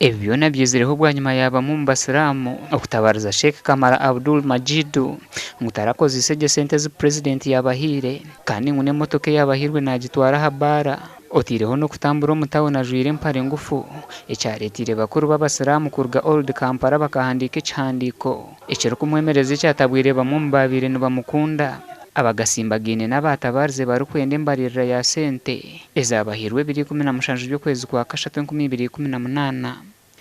Ebi byona byizireho bwanyima ya bamwe omu basiraamu okutabariza Sheikh Kamara Abdul Majidu ngu tarakozeise gye sente ezi Purezidenti yaabahaire kandi ngu n'emotoka eyaabahairwe naagitwara aha baara oteireho n'okutambura omu tauni ajwaire empare ngufu ekyareeteire bakuru b'abasiraamu kuruga Old Kampala bakahandiika ekihandiiko ekirikumwemereza ekyatabwire bamwe omu baabaire nibamukunda abagatsimbagaine n'abaatabarize barikwenda embaririra ya sente Ezaabahairwe ebiro 17 by'okwezi kwa kashatu 2018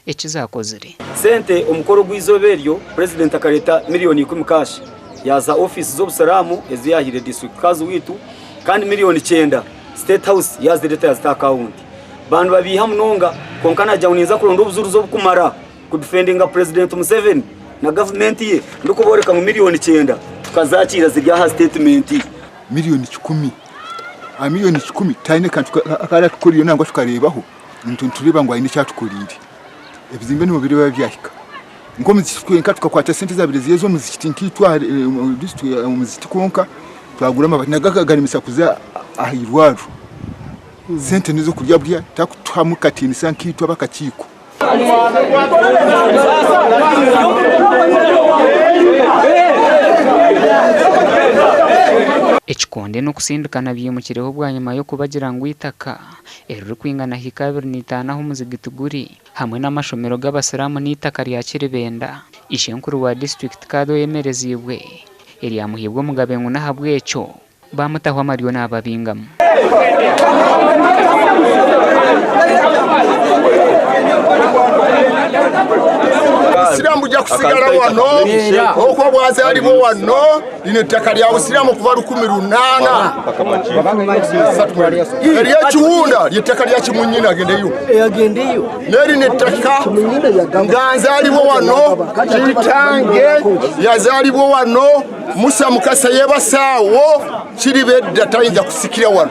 eki zaakozire. Sente omukoro gw'eizooba eryo, Purezidenti akareeta miriyoni ikumi kaashi yaaza ofiisi z'obusiraamu ezi yaahaire disiturikiti kazi waitu kandi miriyoni kyenda State House yaazireeta yaazita aha akawunti. Ba nibabiiha munonga kwonka naagira ngu ninza kuronda obujurizi obukumara kudifendinga Purezidenti Museveni na gavumenti ye ndikubooreka ngu miriyoni kyenda tukazakiira ziri aha sitetimenti. Miriyoni kikumi. Aha miriyoni kikumi tihaine kantu aku aratukorire nangwa tukareebaho nitwe nitureeba ngu haine eki atukoreire. Ebizimbe niho biriba byahika. Nk'omuzikiti twenka tukakwata sente ezaabaire ziri ez'omuzikiti nkaitwe aha omuzikiti kwonka twagura amabaati nago akagaremesa kuza aha irwariro. Sente n'ez'okurya burya tarikutuhamu katiinisa nkaitwe ab'akakiiko. Ekikonde n'okusindikana byimukireho bwanyima y'okubagira ngu eitaka eririkwingana hiika 25 ahu omuzigiti guri hamwe n'amashomero g'abasiraamu n'eitaka rya Kiribenda, Ishenkuru wa disiturikiti Kadhi oyemereziibwe eryamuhaibwe omugabe ngu n'ahabw'ekyo Baamutaho amaryo naababingamu. Obusiraamu bujja kusigala wano okuba bwazaalibwa wano lino ettaka lya busiraamu okuva 1800 eryekiwunda lyettaka lya kimunyina agendeyo nerino ettaka nga nzaalibwa wano kitange yazaalibwa wano Musa Mukasa yebase awo kiriba edda tayinza kusikira wano.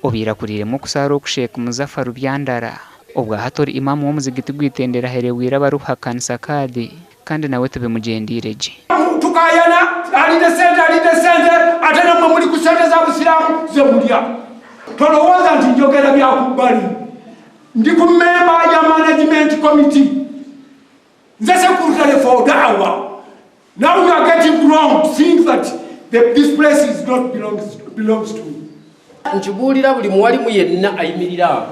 Obaire akuriiremu okusaara oku Sheikh Muzafaru Byandara, obwahati ori Imam w'omuzigiti gw'eitendero aherebwire abarikuhakanisa Kadhi kandi nawe tibimugyendeire gye. Tukayana alidde sente alidde sente ate namwe muli ku sente za busiraamu zemulya. Tolowooza nti njogera bya kubbali. Ndi ku memba ya management committee. Nze secretary for da'wah. Now you are getting wrong to think that the, this place is not belongs, belongs to me. Nkibuulira buli muwalimu yenna ayimirira awo.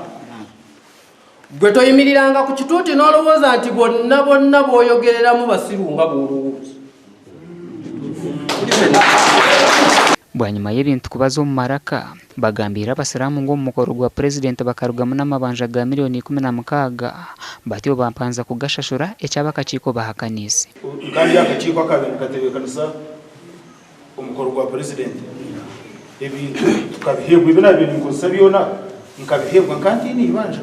Gwe toyimiriranga ku kituuti n'olowooza nti bonna bonna b'oyogereramu basiru nga bw'olowooza. Bwanyima y'ebintu kubaza omu maraka, bagambiire abasiraamu ngu omu mukoro gwa Purezidenti bakarugamu n'amabanja ga miriyoni 16 batyo bampanza kugashashura eki ab'akakiiko bahakaniise. Kandi akakiiko akaabaire nikatebeekanisa omukoro gwa Purezidenti, ebintu tukabiheebwa ebi naabaire ninkozesa byona nkabiheebwa nka ntaine eibanja.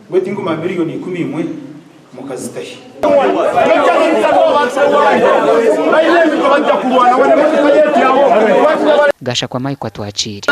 Mbwenu tinkumanya miriyoni ikumi imwe mukazitahi. Gashakwa Mike Atwakiire.